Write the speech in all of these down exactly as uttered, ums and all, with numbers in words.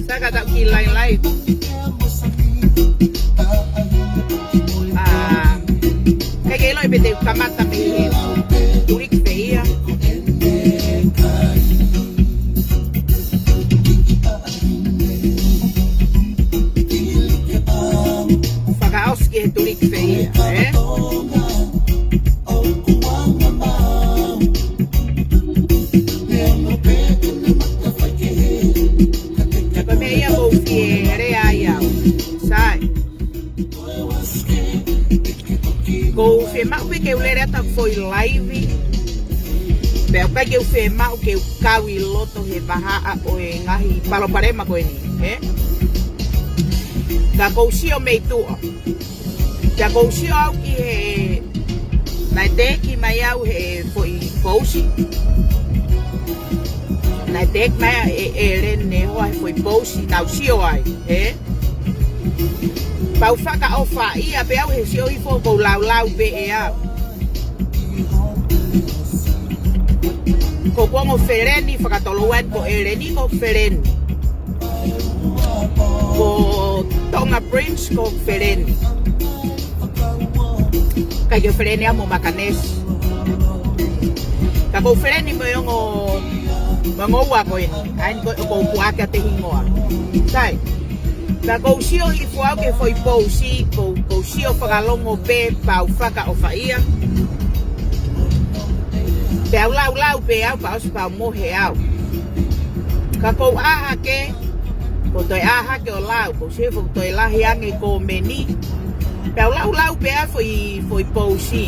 Saka tau ki lai lai. Ah, ʻikai ke ʻilo pe te u kamata mei he tuliki pē ia. Fakaʻosi ki he tuliki pē ia, ē? Ko e meʻa ia ʻoku ou fie lea ai au. Sai. ʻOku ou fiemaʻu pē ke u lele atu ʻeku foʻi laivi. Pea ʻoku ʻikai ke u fiemaʻu ke u kau ʻi loto he vahaʻa ʻo e ngaahi palopalema ko eni, ē? Ka ʻoku ou sio mei tuʻa. Pea ʻoku ou sio au ki he, naʻe teʻeki mai au he foʻi pousi. Naʻe teʻeki mai ʻe, ʻe Leni Nehoa he foʻi pousi naʻa ku sio ai, ē? Pea u fakaʻofaʻia pē au he sio hifo ʻoku ou laulau pē ʻe au. Ko hoku ongo feleni fakatoloua eni ko ʻEleni ko feleni. Ko Tonga Prince ko feleni. ʻIkai ke feleni au mo Makanesi. Ka ʻoku ou feleni mo e ongo, mo e ongo ua ko eni. ʻA eni ko, ʻoku ou puʻaki ʻa e hingoa. Sai. Ka ʻoku ou sio hifo au ki he foʻi pousi, ʻoku ou, ʻoku ou sio fakalongo pē pea u fakaʻofaʻia. Pea u laulau pē au, pea ʻosi pea u mohe au. Ka ʻoku ou ʻā hake, ʻoku ou toe ʻā hake ʻo lau, ʻoku ou sio foki toe lahi ange ko meni. Pea u laulau pē au foʻi, foʻi pousi.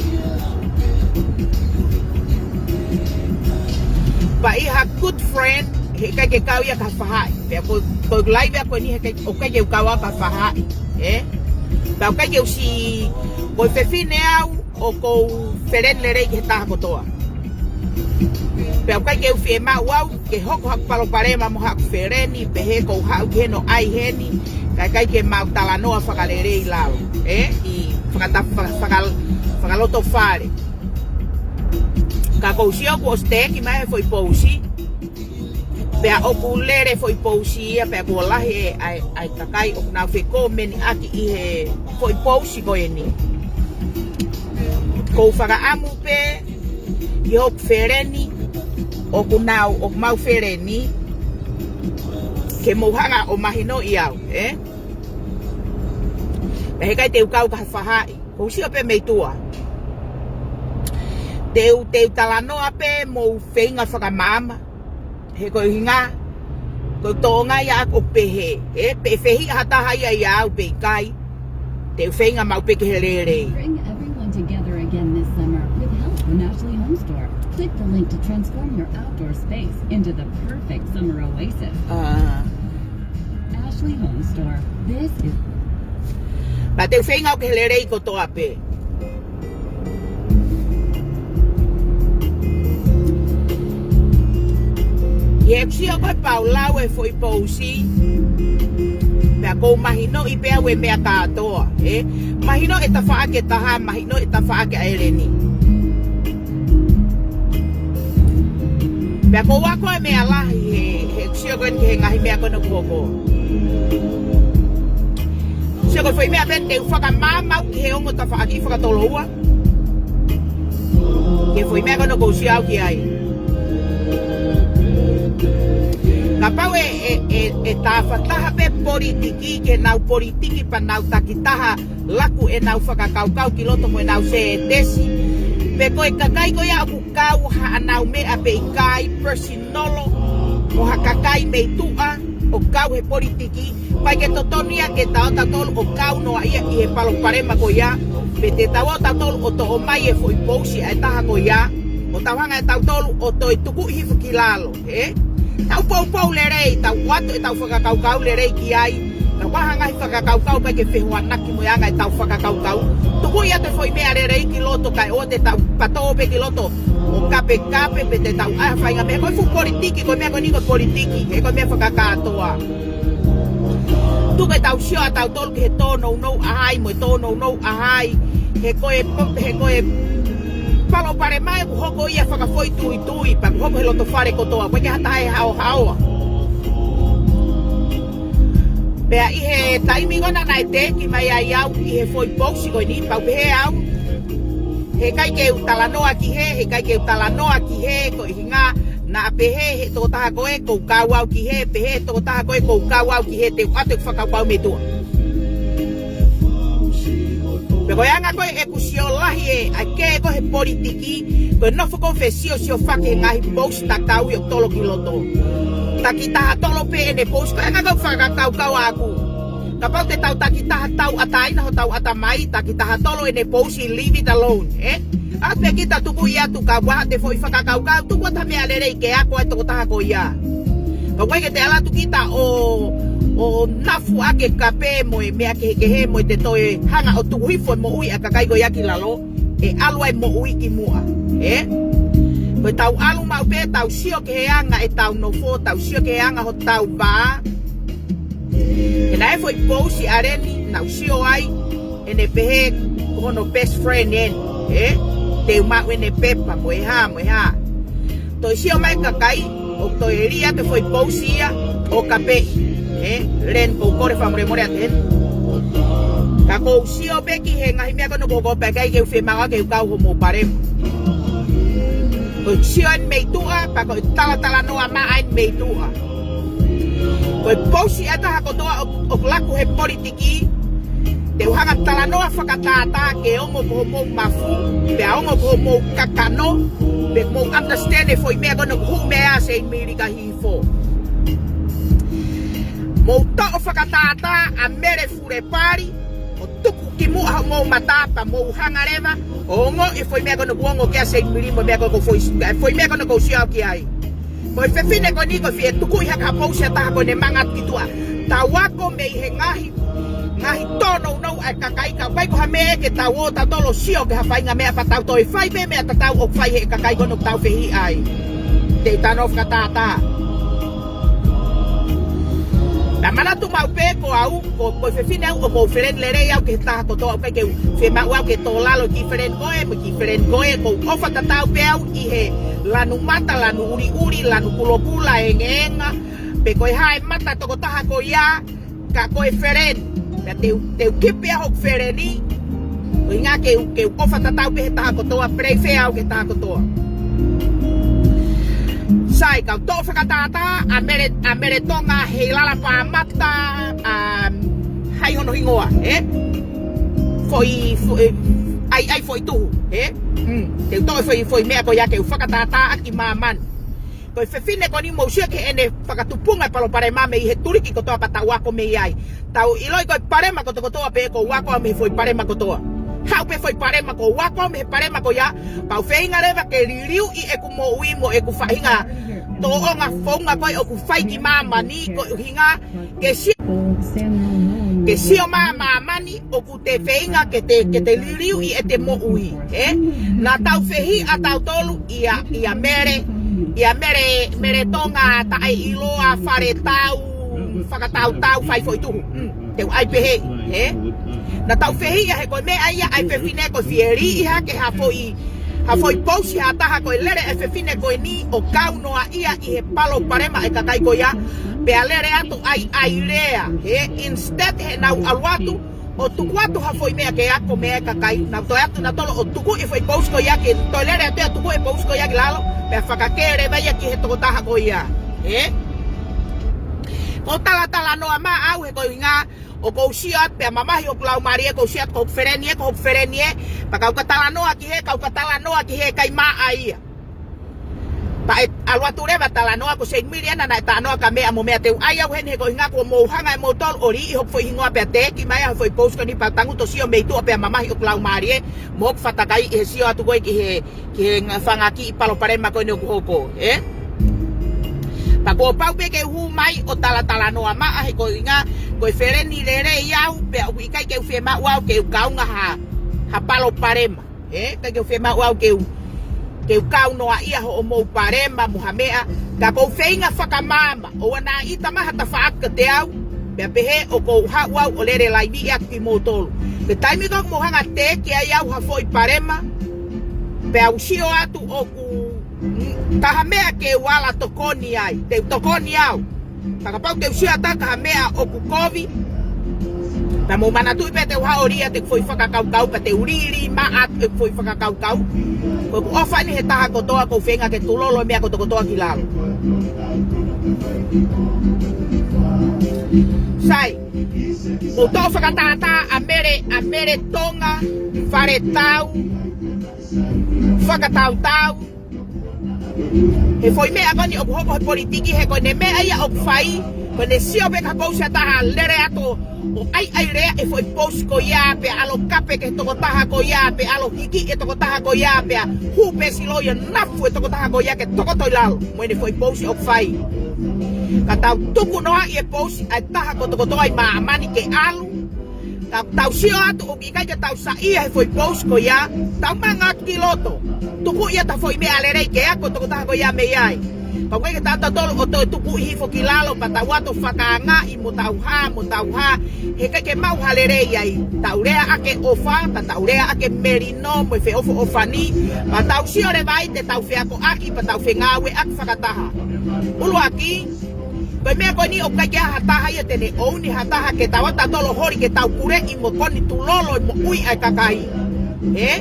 Pea ʻi ha good friend, heʻikai ke kau ia ki ha faʻahi. Pea ko, ko e laivi ko eni heʻikai, ʻoku ʻikai ke u kau au ki ha faʻahi, ē? Pea ʻoku ʻikai ke u sio, ko e fefine au, ʻoku ou feleni lelei ki he taha kotoa. Pea ʻoku ʻikai ke u fiemaʻu au ke hoko haʻaku palopalema mo haʻaku feleni, pehē ʻoku ou haʻu ki heni ʻo ʻai heni, kae ʻikai ke mau talanoa fakalelei lalo, ē? ʻI fakata-, faka-, faka-, fakalotofale. Ka ʻoku ou sio kuo ʻosi teʻeki mai e foʻi pousi. Pea ʻoku lele foʻi pousi ia, pea kuo lahi e, ʻa e, ʻa e kakai ʻoku nau fekomeni ʻaki ʻi he foʻi pousi ko eni. ʻOku ou fakaʻamu pē ki hoku feleni, ʻoku nau, ʻoku mau feleni, ke mou hanga ʻo mahinoʻi au, ē? Pea heʻikai te u kau ki ha faʻahi, ʻoku ou sio pē mei tuʻa. Te u, te u talanoa pē mo u feinga fakamaama. He ko e ʻuhinga, ko e toʻonga ia ʻaku ʻoku pehē, ē, pe ʻe fehiʻa ha taha ia ʻia au pe ʻikai, te u feinga maʻu pē ki he lelei. Bring everyone together again this summer with help from Ashley Home Store. Click the link to transform your outdoor space into the perfect summer oasis. Ah. Ashley Home Store. This is Pea te u feinga au ki he lelei kotoa pē. ʻI heʻeku sio ko ē pea u lau e foʻi pousi, pea ʻoku ou mahinoʻi pē au e meʻa kātoa, ē? Mahino e tafaʻaki ʻe taha, mahino e tafaʻaki ʻa ʻEleni. Pea ʻoku ou ako e meʻa lahi he, heʻeku sio ko eni ki he ngaahi meʻa ko eni ʻoku hoko. Sio ko e foʻi meʻa pē te u fakamaama au ki he ongo tafaʻaki fakatoloua. Ki he foʻi meʻa ko eni ʻoku ou sio au ki ai. Kapau ʻe, ʻe, ʻe, ʻe tafataha pē politiki, ke nau politiki pea nau takitaha laku ʻenau fakakaukau ki loto mo ʻenau sētesi. Pe ko e kakai ko ia ʻoku kau haʻanau meʻa pe ʻikai, personal, mo ha kakai mei tuʻa, ʻo kau he politiki, ʻikai ke totonu ia ke tau ō tautolu ʻo kau noa ia ʻi he palopalema ko ia, pe te tau ō tautolu ʻo toʻo mai e foʻi pousi ʻa e taha ko ia, ʻo tau hanga ʻe tautolu ʻo toe tukuʻi hifo ki lalo, ē? Tau poupou lelei, tau ʻoatu ʻetau fakakaukau lelei ki ai. Ka ʻoku ʻi ai ha ngaahi fakakaukau ʻoku ʻikai ke fehoanaki mo e anga ʻetau fakakaukau. Tukuʻi atu e foʻi meʻa lelei ki loto kae ʻoua te tau patō pē ki loto ʻo kapekape pe te tau ʻai ha faʻahinga meʻa. Ko e fuʻu politiki, ko e meʻa ko eni ko e politiki, he ko e meʻa fakakātoa. Tuku ke tau sio ʻa tautolu ki he tōnounou ʻa hai mo e tōnounou ʻa hai. He ko e, he ko e palopalema ʻoku hoko ia fakafoʻituitui, pea ʻoku hoko he loto fale kotoa, ʻoku ʻikai ke ha taha ʻe haohaoa. Pea ʻi he taimi ko ena naʻe teʻeki mai ai au ʻi he foʻi pousi ko eni, pea u pehē au, he ʻikai ke u talanoa ki hē, he ʻikai ke u talanoa ki hē, ko e ʻuhinga naʻa pehē he tokotaha ko ē, ʻoku ou kau au ki hē, pehē he tokotaha ko ē, ʻoku ou kau au ki hē, te u ʻoatu e fakakaukau mei tuʻa. Pea ko e anga ko ē ʻeku sio lahi ē, ʻa e kē ko ē he politiki, ko e nofo ko ē ʻo fesiosiofaki he ngaahi pousi tatau ʻi ʻoku tolo ki loto. Takitaha tolo pē ʻene pousi, ko e anga ko ē fakakaukau ʻaʻaku. Kapau te tau takitaha tauʻatāina hotau ʻatamai, takitaha tolo ʻene pousi, leave it alone, ē? ʻA pē kita tukuʻi atu ka ʻoku ʻi ai haʻate foʻi fakakaukau, tuku atu ha meʻa lelei ke ako e tokotaha ko ia. Ka ʻoku ʻikai ke te ala atu kita ʻo, ʻo nafu ʻaki e kape mo e meʻa kehekehe mo e te toe hanga ʻo tuku hifo e moʻui ʻa e kakai ko ia ki lalo, ʻe ʻalu ai e moʻui ki muʻa, ē? Ko e tau ʻalu maʻu pē, tau sio ki he anga ʻetau nofo, tau sio ki he anga hotau vā. He naʻe foʻi pousi ʻa Leni, naʻa ku sio ai, ʻene pehē ko hono best friend eni, ē? Te u maʻu ʻene pepa, mo e hā, mo e hā. Toe sio mai kakai, ʻo toe lī atu e foʻi pousi ia, ʻo kapeʻi, ē? Leni, ʻoku ou kole fakamolemole atu heni. Ka ʻoku ou sio pē ki he ngaahi meʻa ko ena ʻoku hoko pē, ʻikai ke u fiemaʻu ke u kau homou palopalema. Ko e sio eni mei tuʻa, pea ko e talatalanoa maʻa eni mei tuʻa. Ko e pousi ʻa e taha kotoa ʻoku, ʻoku laku he politiki, te u hanga talanoa fakatātā ke ongo ko hoʻomou mafu, pea ongo ko hoʻomou kakano, pea mou understand e foʻi meʻa ko ena ʻoku hū mei ai ʻa Seini Milika Hihifo. Mou toʻo fakatātā ʻa Mele Fulepali, ʻo tuku ki muʻa hoʻomou mata pea mou hanga leva ʻo ongoʻi e foʻi meʻa ko ena ʻoku ongo ki ai ʻa Seini Milika mo e meʻa ko ena ʻoku ou foʻi, e foʻi meʻa ko ena ʻoku ou sio au ki ai. Ko e fefine ko eni ʻoku fie tukuʻi hake ha pousi ʻa e taha ko ena ʻe manga atu ki tuʻa. Tau ako mei he ngaahi, ngaahi tōnounou ʻa e kakai, ka ʻoku ʻikai ko ha meʻa ke tau ō tautolu ʻo sio ki ha faʻahinga meʻa pea tau toe fai pē meʻa tatau ʻoku fai ʻe he kakai ko ena ʻoku tau fehiʻa ai. Te u talanoa fakatātā. Naʻa manatu maʻu pē ko au, ko, ko e fefine au, ʻoku ou friend lelei au ki he taha kotoa, ʻoku ʻikai ke u fiemaʻu au ke tō lalo ki he friend ko ē, mo e ki he friend ko ē, ʻoku ou ʻofa tatau pē au ʻi he lanu mata, lanu ʻuliʻuli, lanu kulokula, engeenga, pe ko e hā e mata tokotaha ko ia, ka ko e friend. Pea te u, te u keep ia hoku friend ni, ʻuhinga ke u, ke u ʻofa tatau pē he taha kotoa, play fair au ki he taha kotoa. Sai, kau toʻo fakatātā ʻa Mele, ʻa Mele Tonga Heilala Pāmata, um, hai hono hingoa, ē? Foʻi, foʻi, ʻai, ʻai foʻi tuhu, ē? Hmm. Te u toʻo e foʻi, foʻi meʻa ko ia ke u fakatātā ʻaki māmani. Ko e fefine ko eni mou sio ki heʻene fakatupunga e palopalema mei he tuliki kotoa pea tau ako mei ai. Tau ʻiloʻi ko e palema kotokotoa pē ʻoku ou ako au mei he foʻi palema kotoa. Haʻu pē foʻi palema ʻoku ou ako au mei he palema ko ia, pea u feinga leva ke liliuʻi ʻeku moʻui mo ʻeku faʻahinga tōʻonga founga ko ē ʻoku fai ki māmani, ko e ʻuhinga ke sio, ke sio mai ʻa māmani ʻoku te feinga ke te, ke te liliuʻi ʻete moʻui, ē? Naʻa tau fehiʻa tautolu ʻia, ʻia Mele, ʻia Mele, Mele Tonga taʻeʻiloa, fale tau, fakatautau, fai foʻi tuhu. Mm, te u ʻai pehē, ē? Naʻa tau fehiʻa he ko e meʻa ia ʻa e fefine ko e fie lī hake ha foʻi, ha foʻi pousi ha taha ko e lele e fefine ko eni ʻo kau noaʻia ʻi he palopalema e kakai ko ia, pea lele atu ʻai, ʻai lea, ē? Instead heʻenau ʻalu atu ʻo tuku atu ha foʻi meʻa ke ako mei ai e kakai, nau toe ʻatu nautolu ʻo tukuʻi e foʻi pousi ko ia ke toe lele atu ʻo tukuʻi e pousi ko ia ki lalo, pea fakakē leva ia ki he tokotaha ko ia. Ē? ʻOku ou talatalanoa maʻau he ko e ʻuhinga ʻoku ou sio atu pea mamahi hoku laumālie ʻoku ou sio atu ko hoku friend ē, ko hoku friend ē, pea kau ka talanoa ki hē, kau ka talanoa ki hē, ʻikai maʻa ia. Pea ʻe ʻalu atu leva talanoa ko Seinimili ena naʻe talanoa ki ha meʻa mo meʻa. Te u ʻai au heni he ko e ʻuhinga kuo mou hanga ʻe moutolu ʻo liʻi hoku foʻi hingoa pea teeki mai ʻa e foʻi post ko eni pea tangutu ʻo sio mei tuʻa pea mamahi ʻoku laumālie mo ʻoku fakatauange he sio atu ko ē ki he, ki he ngaahi fanga kiʻi palopalema ko eni ʻoku hoko, ē? Pea kuo pau pē ke u hū mai ʻo talatalanoa maʻa he ko e ʻuhinga ko e feleni lelei au pea ʻoku ʻikai ke u fiemaʻu au ke u kaunga ha, ha palopalema. Ē, ʻikai ke u fiemaʻu au ke u, ke u kaunoaʻia hoʻomou palema mo ha meʻa, ka ʻoku ou feinga fakamaama, ʻoua naʻa ʻita mai ha tafaʻaki kiate au, pea pehē ʻoku ou haʻu au ʻo lele laivi ʻaki kimoutolu. Ko e taimi ko ē ʻoku mou hanga teeki ai au ha foʻi palema, pea u sio atu ʻoku, mm, ka ha meʻa ke u ala tokoni ai, te u tokoni au. Ka kapau te u sio atu ki ha meʻa ʻoku kovi, pea mou manatuʻi pē te u haʻu ʻo liʻi atu ʻeku foʻi fakakaukau, pea te u liʻiliʻi maʻa atu ʻeku foʻi fakakaukau. Ko ʻeku ʻofa eni he taha kotoa, ʻoku ou feinga ke tulolo e meʻa kotokotoa ki lalo. Sai, mou toʻo fakatātā ʻa Mele, ʻa Mele Tonga, Fale Tau, Fakatautau, he foʻi meʻa ko eni ʻoku hoko he politiki, he ko ʻene meʻa ia ʻoku fai, ko ʻene sio pē ki ha pousi ʻa ha taha lele atu ʻo ʻaiʻai lea e foʻi pousi ko ia, pea ʻalu ʻo kape ki he tokotaha ko ia, pea ʻalu ʻo hiki e tokotaha ko ia, pea hū pē siʻi loia nafu e tokotaha ko ia ke tokoto ʻi lalo mo ʻene foʻi pousi ʻoku fai. Ka tau tukunoaʻi e pousi ʻa e taha kotokotoa ʻi māmani ke ʻalu. Ka tau sio atu ʻoku ʻikai ke tau saiʻia he foʻi pousi ko ia, tau manga ki loto. Tukuʻi atu ha foʻi meʻa lelei ke ako tokotaha ko ia mei ai. Ka ʻoku ʻikai ke tau tautolu ʻo toe tukuʻi hifo ki lalo pea tau ʻalu ʻo fakaangaʻi mo tau hā, mo tau hā. He ʻikai ke maʻu ha lelei ai. Tau lea ʻaki e ʻofa, pea tau lea ʻaki e melino mo e feʻofoʻofani. Pea tau sio leva ai te tau feakoʻaki, pea tau fengāueʻaki fakataha. ʻUluaki, ko e meʻa ko eni ʻoku ʻikai ke ʻi ai ha taha ia te ne ʻouni ha taha ke tau ʻalu tautolu ʻo holi ke tau puleʻi mo koni tulolo e moʻui ʻa e kakai. Ē?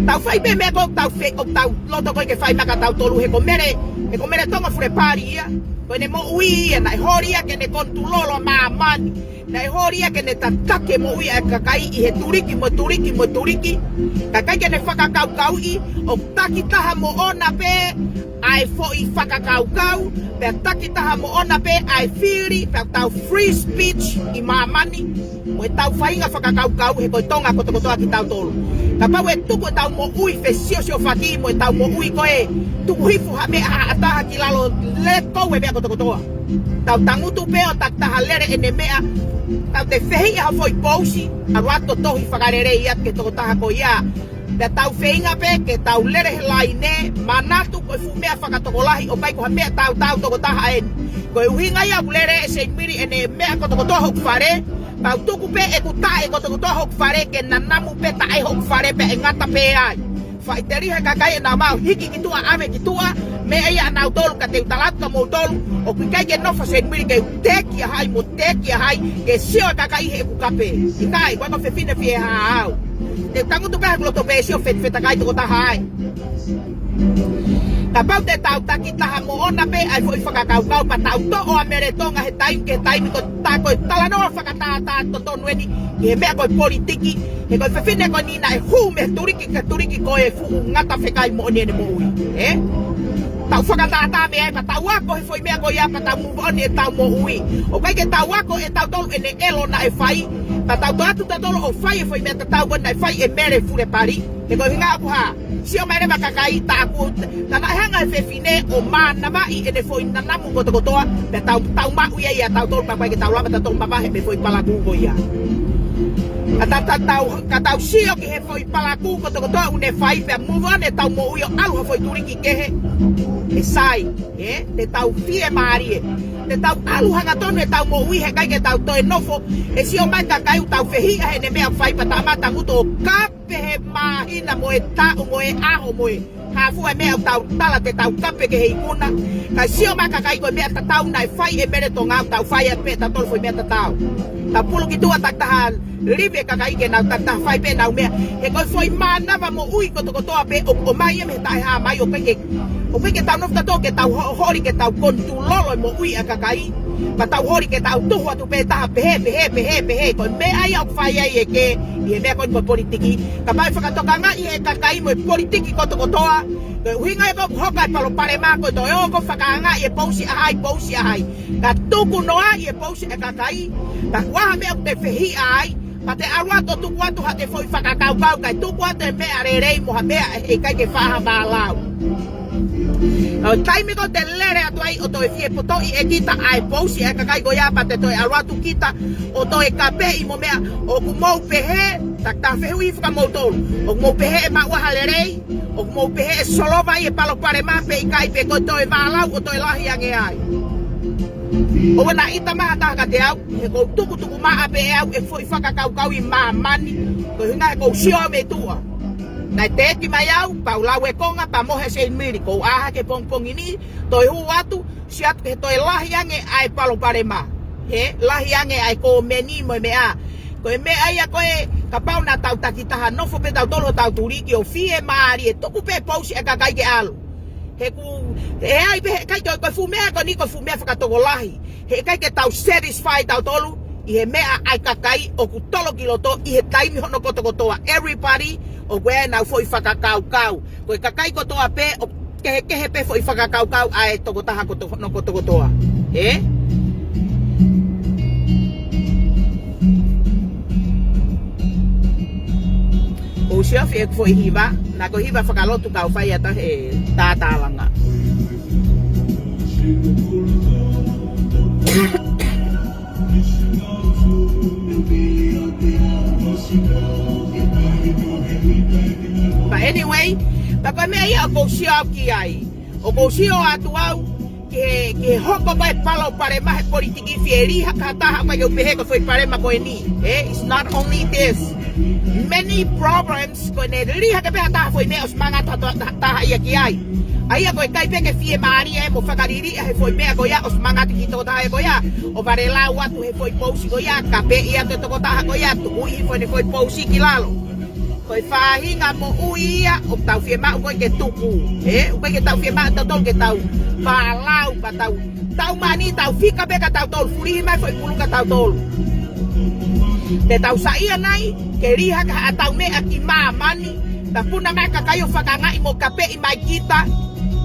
Tau fai pē meʻa ko ē ʻoku tau fe-, ʻoku tau loto ko ē ke fai maʻa tautolu he ko Mele, he ko Mele Tonga Fulepali ia. Ko ʻene moʻui ia naʻe holi ia ke ne koni tulolo ʻa māmani. Naʻe holi ia ke ne tataki e moʻui ʻa e kakai ʻi he tuliki mo tuliki mo tuliki. Kae ʻikai ke ne fakakaukauʻi ʻoku takitaha moʻona pē ʻa e foʻi fakakaukau, pea takitaha moʻona pē ʻa e fili, pea tau free speech ʻi māmani, mo e tau faʻahinga fakakaukau he ko e Tonga kotokotoa kitautolu. Kapau ʻe tuku e tau moʻui fesiosiofaki mo e tau moʻui ko e tuku hifo ha meʻa ʻa ha taha ki lalo, let go e meʻa kotokotoa. Tau tangutu pē ʻo takitaha lele ʻene meʻa, tau toe fehiʻa ha foʻi pousi, ʻalu atu ʻo tohi fakalelei atu ki he tokotaha ko ia. Pea tau feinga pē ke tau lele he laine, manatu ko e fuʻu meʻa fakatokolahi ʻoku ʻikai ko ha meʻa tautau tokotaha eni. Ko e ʻuhinga ia ʻoku lele ʻe Seinimili ʻene meʻa kotokotoa hoku fale, tau tuku pē ʻeku taʻe kotokotoa hoku fale ke nanamu pē taʻe hoku fale pea ʻe ngata pē ai. Faʻiteliha e kakai ʻenau maʻu hiki ki tuʻa, ʻave ki tuʻa, meʻa ia ʻanautolu ka te u tala atu kia moutolu, ʻoku ʻikai ke nofo Seinimili ke u teʻeki ai mo teʻeki ai, ke sio e kakai heʻeku kape. ʻIkai, ko e ko e fefine fie hā au. Te u tangutu pē he ʻeku loto pē sio fet-, fetakai tokotaha ai. Kapau te tau takitaha moʻona pē ʻa e foʻi fakakaukau pea tau toʻo ʻa Mele Tonga he taimi ki he taimi ko e ta-, ko e talanoa fakatātā totonu eni, ki he meʻa ko e politiki, he ko e fefine ko eni naʻe hū mei he tuliki ki he tuliki ko e fuʻu ngata fekai moʻoni ʻene moʻui. Ē? Tau fakatātā mei ai pea tau ako he foʻi meʻa ko ia pea tau move on ʻetau moʻui. ʻOku ʻikai ke tau ako ʻe tautolu ʻene ʻelo naʻe fai, pea tau toe atu tautolu ʻo fai e foʻi meʻa tatau ko ē naʻe fai ʻe Mele Fulepali. He ko e ʻuhinga ʻoku hā, sio mai leva kakai taku, naʻa nau hanga he fefine ʻo mānavaʻi ʻene foʻi nanamu kotokotoa, pea tau, tau maʻu ia ia tautolu pea ʻikai ke tau lava tautolu mavahe mei he foʻi palakū ko ia. Ka ta-, ta-, tau, ka tau sio ki he foʻi palakū kotokotoa ʻoku ne fai pea move on ʻetau moʻui ʻo ʻalu ha foʻi tuliki kehe, ʻe sai, ē, te tau fiemālie. Te tau ʻalu hangatonu ʻetau moʻui he ʻikai ke tau toe nofo, ʻe sio mai kakai ʻoku tau fehiʻa heʻene meʻa fai pea tau mata ngutu ʻo ka pehē māhina mo e taʻu mo e ʻaho mo e hā fua e meʻa ʻoku tau tala te tau kape ki he ikuna. Kae sio mai kakai ko e meʻa tatau naʻe fai ʻe Mele Tonga ʻoku tau fai atu pē tautolu foʻi meʻa tatau. Tau pulu ki tuʻa takitaha live e kakai ke nau takitaha fai pē ʻenau meʻa. He ko e foʻi mānava moʻui kotokotoa pē ʻoku ʻomai ia mei he taʻehāmai ʻoku ʻikai ke, ʻoku ʻikai ke tau nofo tautolu ke tau ho-, holi ke tau koni tulolo e moʻui ʻa e kakai. Pea tau holi ke tau tuhu atu pē taha pehē, pehē, pehē, pehē. Ko e meʻa ia ʻoku fai ai e kē, ʻi he meʻa ko eni ko e politiki. Kapau ʻe fakatokangaʻi ʻe he kakai mo e politiki kotokotoa, ko e ʻuhinga ia ʻoku hoko ai e palopalema ko e toe ō ʻo fakaangaʻi e pousi ʻa hai, pousi ʻa hai. Ka tuku noa ʻi he pousi ʻa e kakai, ka ko e hā e meʻa ʻoku te fehiʻa ai, pea te ʻalu atu ʻo tuku atu haʻate foʻi fakakaukau, kae tuku atu e meʻa lelei mo ha meʻa ʻe ʻikai ke faʻa vālau. ʻO taimi ko ē te lele atu ai ʻo toe fie potoʻi ʻe kita ʻa e pousi ʻa e kakai ko ia pea te toe ʻalu atu kita ʻo toe kapeʻi mo meʻa, ʻoku mou pehē, ta, ta fehuʻi fakamoutolu, ʻoku mou pehē ʻe maʻu ai ha lelei, ʻoku mou pehē ʻe solova ai e palopalema pe ʻikai pe ko e toe vālau ʻo toe lahi ange ai. ʻOua naʻa ʻita mai ha taha kiate au, he ʻoku ou tukutuku maʻa pē ʻe au e foʻi fakakaukau ʻi māmani, ko e ʻuhinga he ʻoku ou sio mei tuʻa. Naʻe teʻeki mai au, pea u lau e konga, pea mohe Seinimili, ʻoku ou ʻā hake pongipongi ni, toe hū atu, sio atu ke toe lahi ange ʻa e palopalema. He, lahi ange ʻa e kōmeni mo e meʻa. Ko e meʻa ia ko ē, kapau naʻa tau takitaha nofo pē tautolu ʻo tau tuliki ʻo fiemālie, tuku pē pousi ʻa e kakai ke ʻalu. He ʻoku, ʻe ʻi ai pē, he ʻikai ke, ko e fuʻu meʻa ko eni ko e fuʻu meʻa fakatokolahi. He ʻikai ke tau satisfy tautolu ʻi he meʻa ʻa e kakai ʻoku tolo ki loto ʻi he taimi hono kotokotoa. Everybody ʻoku ʻi ai ʻenau foʻi fakakaukau. Ko e kakai kotoa pē ʻoku kehekehe pē foʻi fakakaukau ʻa e tokotaha koto-, hono kotokotoa. Ē? ʻOku ou sio ʻi heʻeku foʻi hiva, naʻa ko e hiva fakalotu kau fai atu he tātālanga. But anyway, pea ko e meʻa ia ʻoku ou sio au ki ai. ʻOku ou sio atu au ki he, ki he hoko mai palopalema he politiki, fie lī hake ha taha, ʻoku ʻikai ke u pehē ko e foʻi palema ko eni. Eh, it's not only this. Many problems, ko ʻene lī hake pē ha taha foʻi meʻa ʻosi mangata ha taha, taha, taha ia ki ai. ʻA ia ko e ʻikai pē ke fiemālie mo fakaliliʻa he foʻi meʻa ko ia ʻosi mangata ki he tokotaha ko ia. ʻO vale lau atu he foʻi pousi ko ia, kapeʻi atu e tokotaha ko ia, tukuʻi he foʻi, foʻi pousi ki lalo. Ko e faʻahinga moʻui ia ʻoku tau fiemaʻu ko ē ke tuku. Eh, ʻoku ʻikai ke tau fiemaʻu tautolu ke tau vālau, pea tau, tau mani, tau fika pē ka tautolu, fulihi mai foʻi pulu ka tautolu. Te tau saiʻia nai ke lī hake haʻatau meʻa ki māmani, pea puna mai kakai ʻo fakaangaʻi mo kapeʻi mai kita.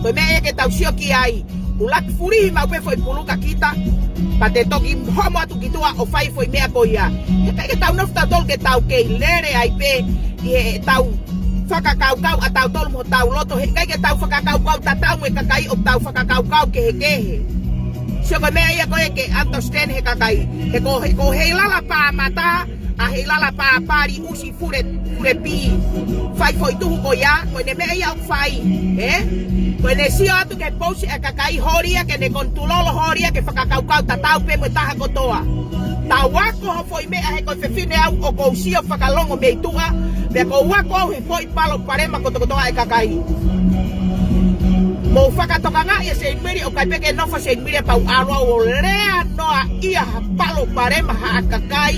Ko e meʻa ia ke tau sio ki ai. ʻUluaki fulihi maʻu pē foʻi pulu ka kita, pea te toki homo atu ki tuʻa ʻo fai foʻi meʻa ko ia. He ʻikai ke tau nofo tautolu ke tau kei lele ai pē ʻi heʻetau fakakaukau ʻatautolu mo hotau loto. He ʻikai ke tau fakakaukau tatau mo e kakai ʻoku tau fakakaukau kehekehe. Sio ko e meʻa ia ko ē ke understand he kakai. He ko, he ko Heilala Pāmata, ʻa Heilala Pāpali ʻUsi Fule, Fule Pī. Fai foʻi tuhu ko ia, ko ʻene meʻa ia ʻoku fai. Eh? Ko ʻene sio atu ki he pousi ʻa e kakai, holi ia ke ne kontulolo, holi ia ke fakakaukau tatau pē mo e taha kotoa. Tau ako ha foʻi meʻa he ko e fefine au ʻoku ou sio fakalongo mei tuʻa, pea ʻoku ou ako au he foʻi palopalema kotokotoa ʻa e kakai. Mou fakatokangaʻi ʻa Seinimili, ʻoku ʻikai pē ke nofo Seinimili pea u ʻalu au ʻo lea noaʻia ha palopalema haʻa kakai,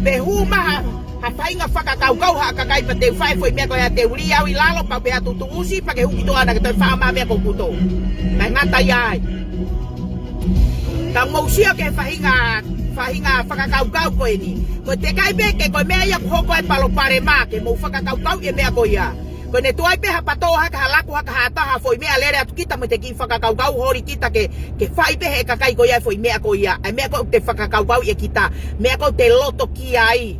pe hū mai ha, ha faʻahinga fakakaukau haʻa kakai pea te u fai foʻi meʻa ko ia te u lī au ʻi lalo pea u pehē atu tuʻusi pea ke hū ki tuʻa naʻa ke toe faʻa mai meʻa ko kuto. Kae ngata ia ai. Ka mou sio ki he faʻahinga, faʻahinga fakakaukau ko eni. Ko e teʻeki ai pē ke ko e meʻa ia ʻoku hoko ai e palopalema ke mou fakakaukauʻi e meʻa ko ia. Ko ʻene tuai pē ha patō hake, ha laku hake ha taha foʻi meʻa, lele atu kita mo ʻete kiʻi fakakaukau, holi kita ke, ke fai pē he kakai ko ia e foʻi meʻa ko ia. ʻA e meʻa ko ē ʻoku te fakakaukauʻi ʻe kita, meʻa ko ē ʻoku te loto ki ai.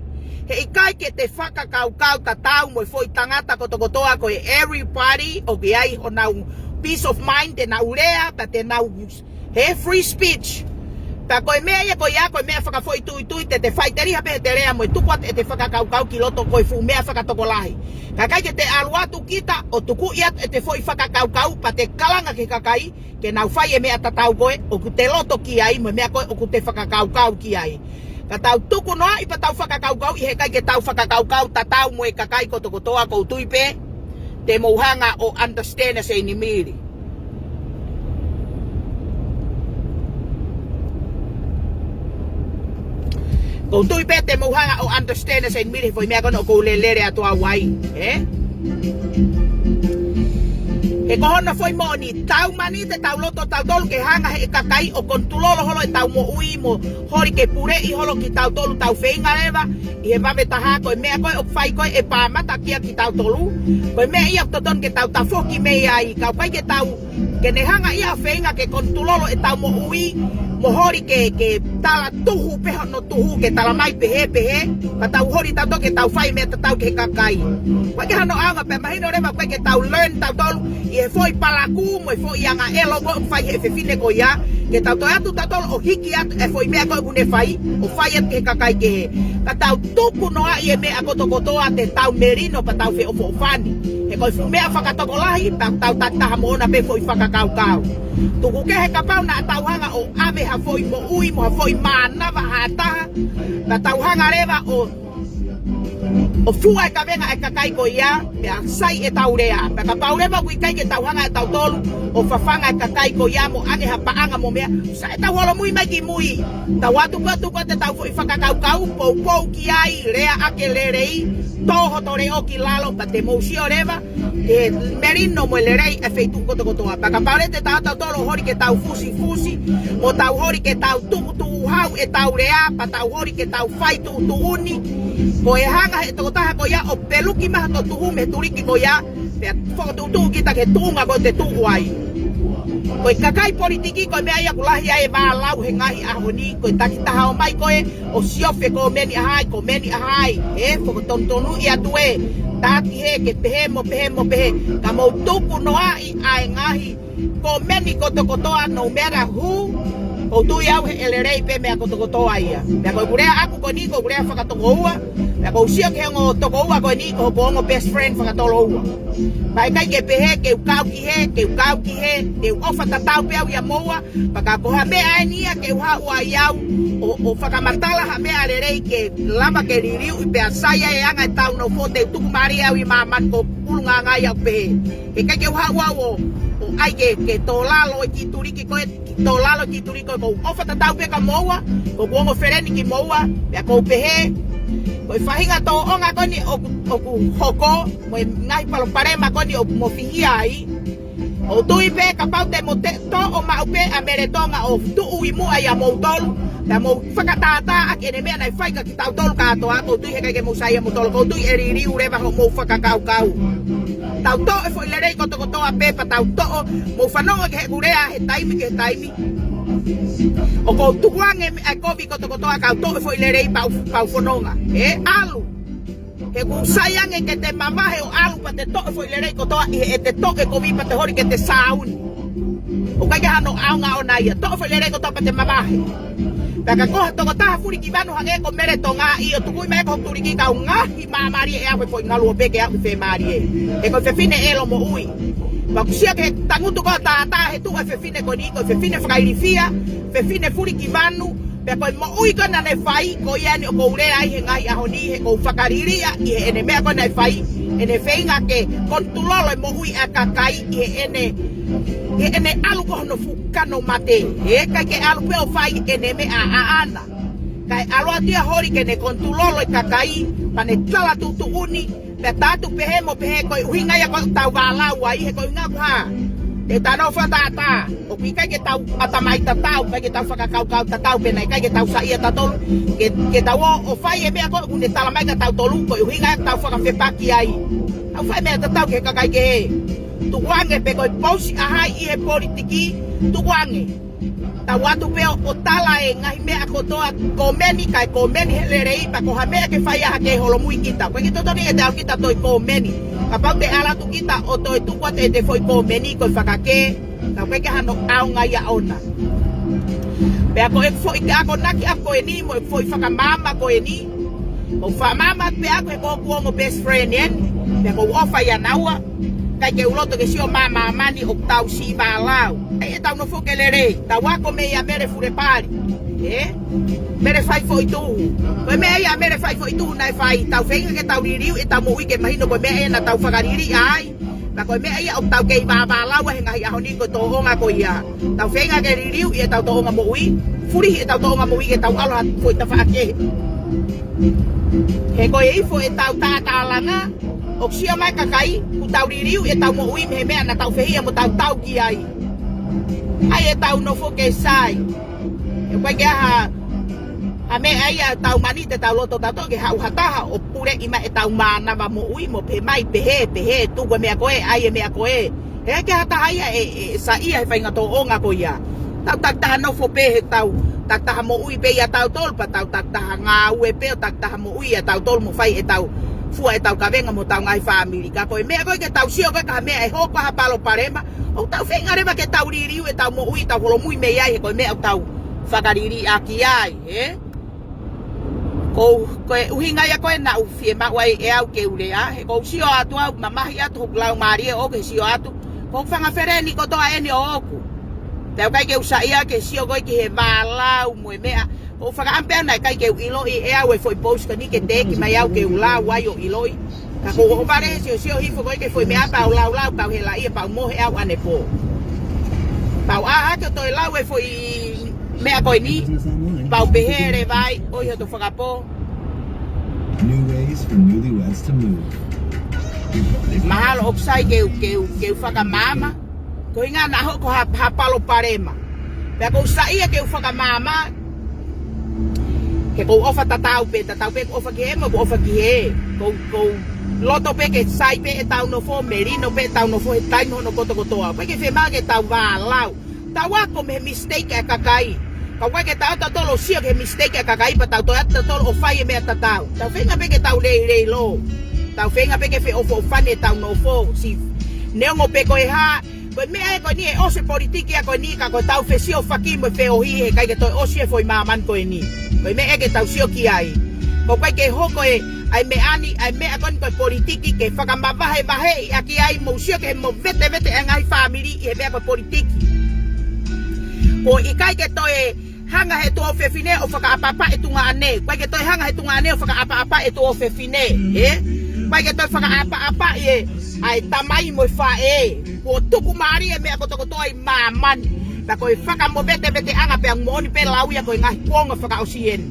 He ʻikai ke te fakakaukau tatau mo e foʻi tangata kotokotoa, ko e everybody ʻoku ʻi ai honau peace of mind, te nau lea, pea te nau, he free speech. Pea ko e meʻa ia ko ia, ko e meʻa fakafoʻituitui, te te faʻiteliha pē heʻete lea mo e tuku atu ʻete fakakaukau ki loto, ko e fuʻu meʻa fakatokolahi. Ka ʻikai ke te ʻalu atu kita ʻo tukuʻi atu ʻete foʻi fakakaukau pea te kalanga ki he kakai ke nau fai e meʻa tatau ko ē ʻoku te loto ki ai mo e meʻa ko ē ʻoku te fakakaukau ki ai. Ka tau tuku noaʻi pea tau fakakaukauʻi he ʻikai ke tau fakakaukau tatau mo e kakai kotokotoa. ʻOku ou tui pē te mou hanga ʻo understand ʻa Seinimili. ʻOku ou tui pē te mou hanga ʻo understand ʻa Seinimili he foʻi meʻa ko ena ʻoku ou lele atu au ai, eh? He ko hono foʻi moʻoni, tau mani te tau loto tautolu ke hanga he kakai ʻo konitulolo holo ʻetau moʻui mo holi ke puleʻi holo kitautolu, tau feinga leva ʻi he vave taha ko e meʻa ko ē ʻoku fai ko ē ʻe pāmata kia kitautolu. Ko e meʻa ia ʻoku totonu ke tau tafoki mei ai, ka ʻoku ʻikai ke tau ke ne hanga ia ʻo feinga ke konitulolo ʻetau moʻui mo holi ke, ke tala tuhu pē hono tuhu, ke tala mai pehē pehē, ka tau holi tautolu ke tau fai meʻa tatau ki he kakai. ʻOku ʻikai ke hano ʻaonga pea mahino leva ʻoku ʻikai ke tau learn tautolu ʻi he foʻi palakū mo e foʻi angaʻelo ko ē ʻoku fai he fefine ko ia, ke tau toe atu tautolu ʻo hiki atu e foʻi meʻa ko ē ʻoku ne fai, ʻo fai atu ki he kakai kehe. Ka tau tuku noaʻi e meʻa kotokotoa te tau melino pea tau feʻofoʻofani. He ko e fuʻu meʻa fakatokolahi, tau, tau takitaha moʻona pē foʻi fakakaukau. Tuku kehe kapau naʻa tau hanga ʻo ʻave ha foʻi moʻui mo ha foʻi mānava ha taha, naʻa tau hanga leva ʻo, ʻo fua e kavenga e kakai ko ia, pea sai ʻetau lea. Pea kapau leva ʻoku ʻikai ke tau hanga ʻe tautolu ʻo fafanga e kakai ko ia mo ʻange ha paʻanga mo meʻa, sai ʻetau holomui mai ki mui. Tau atu pē ʻo tuku atu ʻetau foʻi fakakaukau, poupou ki ai, lea ʻaki e lelei, tō hoto leʻo ki lalo, pea te mou sio leva e melino mo e lelei e feituʻu kotokotoa. Pea kapau leva te tau tautolu holi ke tau fusifusi, mo tau holi ke tau tuʻutuʻuhau ʻetau lea, pea tau holi ke tau fai tuʻutuʻuni, ko e hanga he tokotaha ko ia ʻo peluki mai hoto tuhu mei he tuliki ko ia, pea fokotuʻutuʻu kita ki he tuʻunga ko ē te tuʻu ai. Ko e kakai politiki ko e meʻa ia ʻoku lahi ai e vālau he ngaahi ʻaho ni, ko e takitaha ō mai ko ē ʻo siofi e komeni ʻa hai, komeni ʻa hai, ē, fokotonutonuʻi atu ē, taki hē, ke pehē mo pehē mo pehē, ka mou tuku noaʻi ʻa e ngaahi komeni kotokotoa, no matter who, ʻoku ou tui au he ʻe lelei pē meʻa kotokotoa ia. Pea ko ʻeku lea ʻaku ko eni, ko ʻeku lea fakatokoua, pea ʻoku ou sio ki he ongo tokoua ko eni ko hoku ongo best friend fakatoloua. Pea ʻikai ke pehē ke u kau ki hē, ke u kau ki hē, ke u ʻofa tatau pē au ʻia moua, pea ka ko ha meʻa eni ia ke u haʻu ai au ʻo, ʻo fakamatala ha meʻa lelei ke lava ke liliu, pea sai ai e anga ʻetau nofo, te u tuku mālie au ʻi māmani ko ʻulungaanga ia ʻo pehē. He ʻikai ke u haʻu au ʻo, ʻo ʻai ke, ke tō lalo e kiʻi tuliki ko ē, tō lalo e kiʻi tuliki ko ē, ʻoku ou ʻofa tatau pē kia moua, ko hoku ongo feleni kimoua, pea ʻoku ou pehē, ko e faʻahinga tōʻonga ko eni ʻoku, ʻoku hoko, mo e ngaahi palopalema ko eni ʻoku mou fihia ai, ʻoku ou tui pē kapau te mou toʻo maʻu pē ʻa Mele Tonga ʻo tuʻu ʻi muʻa ʻia moutolu, pea mou fakatātā ʻaki ʻene meʻa naʻe fai kia kitautolu kātoa, ʻoku ou tui he ʻikai ke mou sai ʻia moutolu, ʻoku ou tui ʻe liliu leva hoʻomou fakakaukau. Tau toʻo e foʻi lelei kotokotoa pē pea tau toʻo, mou fanongo ki heʻeku lea he taimi ki he taimi. ʻOku ou tukuange e meʻa kovi kotokotoa, kau toʻo e foʻi lelei pea u, pea u fononga. Ē, ʻalu. He ʻoku sai ange ke te mavahe ʻo ʻalu pea te toʻo e foʻi lelei kotoa ʻi heʻete toʻo e kovi pea te holi ke te sāuni. ʻOku ʻikai ke hano ʻaonga ʻona ia, toʻo e foʻi lelei kotoa pea te mavahe. Pea ka ko ha tokotaha fulikivanu hangē ko Mele Tonga ʻi ʻo tuku mai ko hoku tuliki, kau ngaahi māmālie ʻe au he foʻi ngaluope ke au ʻi fēmālie. He ko e fefine ʻelo moʻui. Pea ʻoku ou sio ki he tangutu ko ē ʻo tātā he tuʻu e fefine ko eni, ko e fefine fakailifia, fefine fulikivanu, pea ko e moʻui ko ē naʻa ne fai, ko ia eni ʻoku ou lea ai he ngaahi ʻaho ni, he ʻoku ou fakaliliʻa ʻi heʻene meʻa ko ē naʻe fai, ʻene feinga ke konitulolo e moʻui ʻa e kakai ʻi heʻene, ʻi heʻene ʻalu ko hono fuʻu kano mate. He ʻikai ke ʻalu pē ʻo fai ʻene meʻa ʻaʻana, kae ʻalu atu ia holi ke ne konitulolo e kakai, pea ne tala tuʻutuʻuni, pea ta atu pehē mo pehē, ko e ʻuhinga ia ʻoku tau vālau ai, he ko e ʻuhinga ko e hā? Te tau nofo ʻo tātā, ʻoku ʻikai ke tau ʻatamai tatau, ʻikai ke tau fakakaukau tatau, pea naʻe ʻikai ke tau saiʻia tautolu ke, ke tau ō ʻo fai e meʻa ko ē ʻoku ne tala mai kia tautolu, ko e ʻuhinga ia ʻoku tau fakafepaki ai. Tau fai e meʻa tatau ki he kakai kehe. Tukuange pē ko e pousi ʻa hai ʻi he politiki, tukuange. Tau atu pē ʻo, ʻo tala e ngaahi meʻa kotoa, komeni kae komeni he lelei, pea ko ha meʻa ke fai ai ha kiʻi holomui kita. ʻOku ʻikai ke totonu ia ʻete ʻalu kita ʻo toe komeni. Kapau te ʻalu atu kita ʻo toe tuku atu ʻete foʻi komeni ko e fakakē, ka ʻoku ʻikai ke hano ʻaonga ia ʻona. Pea ko e foʻi akonaki ʻaku ko eni mo e foʻi fakamaama ko eni, ʻoku ou fakamaama pē ʻaku he ko hoku ongo best friend eni, pea ʻoku ou ʻofa ʻia naua. ʻIkai ke u loto ke sio mai ʻa māmani ʻoku tau siʻi vālau. ʻAi ʻetau nofo ke lelei, tau ako mei ʻa Mele Fulepali. Ē? Mele Faifoʻituhu. Ko e meʻa ia ʻa Mele Faifoʻituhu naʻe fai, tau feinga ke tau liliu ʻetau moʻui ke mahino ko e meʻa ia naʻa tau fakaliliʻa ai. Pea ko e meʻa ia ʻoku tau kei vāvālau ai he ngaahi ʻaho ni ko e tōʻonga ko ia. Tau feinga ke liliu ʻi heʻetau tōʻonga moʻui, fulihi ʻetau tōʻonga moʻui ke tau ʻalu ha foʻi tafaʻaki kehe. He ko e ifo ʻetau tātālanga, ʻOku sio mai e kakai, ʻoku tau liliu ʻetau moʻui mei he meʻa naʻa tau fehiʻa mo tautau ki ai. ʻAi ʻetau nofo ke sai. ʻOku ʻikai ke ʻi ai ha, ha meʻa ia ʻoku tau mani te tau loto tautolu ke haʻu ha taha ʻo puleʻi mai ʻetau mānava moʻui mo pehē mai, pehē, pehē, tuku e meʻa ko ē, ʻai e meʻa ko ē. He ʻikai ke ʻi ai ha taha ia ʻe, ʻe, ʻe saiʻia he faʻahinga tōʻonga ko ia. Tau takitaha nofo pē he tau takitaha moʻui pē ia tautolu, pea tau takitaha ngāue pē ʻo takitaha moʻui ia tautolu mo fai ʻetau fua ʻetau kavenga mo hotau ngaahi fāmili. Ka ko e meʻa ko ē ke tau sio ko ē ka ha meʻa ʻe hoko ha palopalema, ʻoku tau feinga leva ke tau liliu ʻetau moʻui, tau holomui mei ai he ko e meʻa ʻoku tau fakaliliʻaki ai, ē? Ko, ko e ʻuhinga ia ko ē naʻa ku fiemaʻu ai ʻe au ke u lea, he ʻoku ou sio atu au, mamahi atu hoku laumālie ʻoku ke sio atu, ko hoku fanga feleni kotoa eni ʻoʻoku. Pea ʻoku ʻikai ke u saiʻia ke sio ko ē ki he vālau mo e meʻa, ʻoku ou fakaʻamu pē au naʻe ʻikai ke u ʻiloʻi ʻe au e foʻi pousi ko eni ke teʻeki mai au ke u lau ai ʻo ʻiloʻi. Ka ʻoku ou ʻohovale he siosio hifo ko ē ki he foʻi meʻa pea u laulau, pea u helaʻia, pea u mohe au ʻanepō. Pea u ʻā hake ʻo toe lau e foʻi meʻa ko eni, pea u pehē leva ai, ʻoiauē, hoto fakapō. New ways for newlyweds to move. Mahalo ʻoku sai ke u, ke u, ke u fakamaama. Ko e ʻuhinga naʻa hoko ha, ha palopalema. Pea ʻoku ou saiʻia ke u fakamaama. He ʻoku ou ʻofa tatau pē, tatau pē ʻeku ʻofa ki hē mo ʻeku ʻofa ki hē. ʻOku ou, ʻoku ou loto pē ke sai pē ʻetau nofo, melino pē ʻetau nofo he taimi hono kotokotoa. ʻOku ʻikai ke fiemaʻu ke tau vālau. Tau ako mei he mistake ʻa e kakai. Ka ʻoku ʻikai ke tau tautolu ʻo sio ki he mistake ʻa e kakai pea tau toe ʻatu tautolu ʻo fai e meʻa tatau. Tau feinga pē ke tau leilei lō. Tau feinga pē ke feʻofoʻofani ʻetau nofo. Siʻi neongo pē ko e hā, ko e meʻa ē ko eni ʻe ʻosi e politiki ʻa ko eni ka ko ʻetau fesiofaki mo e feohi he ʻikai ke toe ʻosi e foʻi māmani ko eni. Ko e meʻa ē ke tau sio ki ai. ʻOku ʻikai ke hoko e, ʻa e meʻa ni, ʻa e meʻa ko eni ko e politiki ke fakamavahevaheʻi ʻaki ai mo sio ki he movetevete ʻa e ngaahi fāmili ʻi he meʻa ko e politiki. ʻOku ʻikai ke toe hanga he tuofefine ʻo fakaʻapaʻapa e tuongaʻane. ʻOku ʻikai ke toe hanga he tuongaʻane ʻo fakaʻapaʻapa e tuofefine. Ē? ʻOku ʻikai ke toe fakaʻapaʻapa ʻe, ʻa e tamai mo e faʻē. Kuo tuku mālie e meʻa kotokotoa ʻi māmani. Pea ko e fakamoveteveteʻanga pea moʻoni pē lau ia ko e ngaahi kuonga fakaʻosi eni.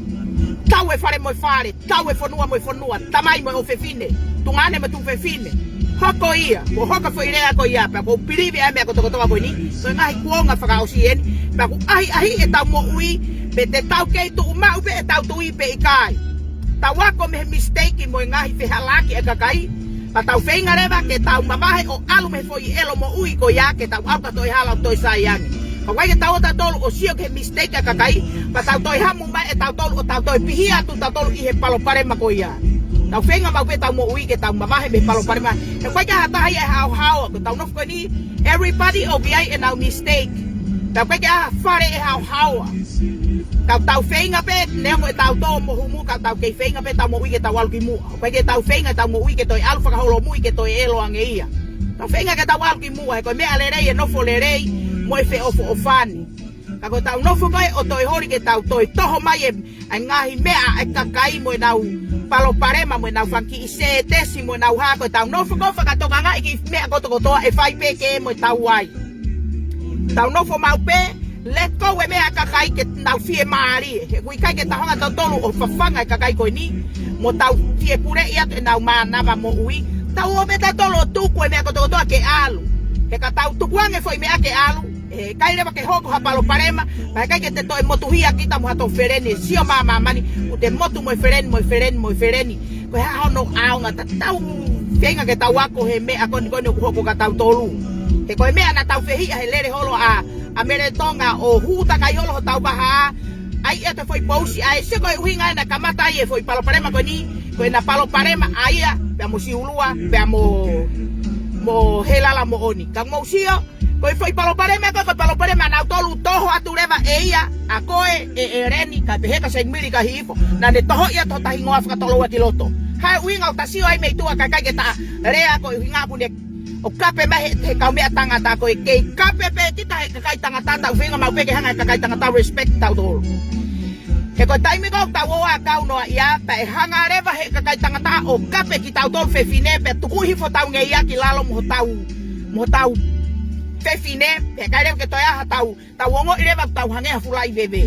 Tau e fale mo e fale, tau e fonua mo e fonua, tamai mo e ʻofefine, tuongaʻane mo e tuofefine. Hoko ia, kuo hoko e foʻi lea ko ia, pea ʻoku ou pilivi ʻa e meʻa kotokotoa ko eni, ko e ngaahi kuonga fakaʻosi eni, pea ʻoku ʻahiʻahiʻi ʻetau moʻui, pe te tau kei tuʻumaʻu pē ʻetau tui pe ʻikai. Tau ako mei he mistake mo e ngaahi fehālaaki ʻa e kakai, pea tau feinga leva ke tau mavahe ʻo ʻalu mei he foʻi ʻelo moʻui ko ia ke tau ʻauka toe hala ʻo toe sai ange. Ka ʻoku ʻikai ke tau ō tautolu ʻo sio ki he mistake ʻa e kakai, pea tau toe hamu mai ʻe tautolu ʻo tau toe pihi atu tautolu ʻi he palopalema ko ia. Tau feinga maʻu pē ʻetau moʻui ke tau mavahe mei he palopalema. He ʻoku ʻikai ke ʻi ai ha taha ia ʻe haohaoa, ko ʻetau nofo ko eni, everybody ʻoku ʻi ai ʻenau mistake. Pea ʻoku ʻikai ke ʻi ai ha fale ʻe haohaoa. Ka ʻoku tau feinga pē, neongo ʻetau tō mo humu, ka ʻoku tau kei feinga pē ʻetau moʻui ke tau ʻalu ki muʻa. ʻOku ʻikai ke tau feinga ʻetau moʻui ke toe ʻalu fakaholomui ke toe ʻelo ange ia. Tau feinga ke tau ʻalu ki muʻa, he ko e meʻa lelei e nofo lelei mo e feʻofoʻofani. Ka ko ʻetau nofo ko ē ʻo toe holi ke tau toe toho mai e, ʻa e ngaahi meʻa ʻa e kakai mo ʻenau palopalema mo ʻenau fanga kiʻi sētesi mo ʻenau hā, ko ʻetau nofo ko ē ʻo fakatokangaʻi e kiʻi meʻa kotokotoa ʻe fai pē ke mo e tau ai. Tau nofo maʻu pē, let go e meʻa ʻa e kakai ke nau fiemālie. He ʻoku ʻikai ke tau hanga tautolu ʻo fafanga e kakai ko eni, mo tau fie puleʻi atu ʻenau mānava moʻui. Tau ō pē tautolu ʻo tuku e meʻa kotokotoa ke ʻalu. He ka tau tukuange e foʻi meʻa ke ʻalu, ʻe ʻikai leva ke hoko ha palopalema, pea ʻikai ke te toe motuhia kita mo hato feleni, sio mai ʻa māmani, ʻoku te motu mo e feleni, mo e feleni, mo e feleni. Ko e hā hono ʻaonga? Tau feinga ke tau ako he meʻa ko eni ko eni ʻoku hoko kia tautolu. He ko e meʻa naʻa tau fehiʻa he lele holo ʻa, ʻa Mele Tonga ʻo hū takai holo hotau vaha, ʻai ʻe te foʻi pousi ʻa e sio ko e ʻuhinga ena kamata ai e foʻi palopalema ko eni, ko ena palopalema ʻa ia, pea mo Siulua, pea mo, mo Helala Moʻoni. Ka mou sio, ko e foʻi palopalema ko e, ko e palopalema naʻa tau toho atu leva ʻe ia, ʻa koe, ʻe ʻEleni, kae pehē kia Sengimili ka hifo. Naʻa ne toho ia ʻo tahingoa fakatoloua ki loto. Hā e ʻuhinga ʻoku ta sio ai mei tuʻa kae ʻikai ke ta lea ko e ʻuhinga ʻoku ne ʻo kape mai he, he kaumeʻa tangata ko e kei kape pē kita he kakai tangata, tau feinga maʻu pē ke hanga he kakai tangata respect tautolu. He ko e taimi ko ē ʻoku tau ō ʻo kau noa ia, pea ʻe hanga leva he kakai tangata ʻo kape kitautolu fefine, pea tuku hifo hotau ngeia ki lalo mo hotau, mo hotau fefine, pea ʻikai leva ke toe ʻi ai hatau, tau ongoʻi leva ʻoku tau hangē ha fulai veve.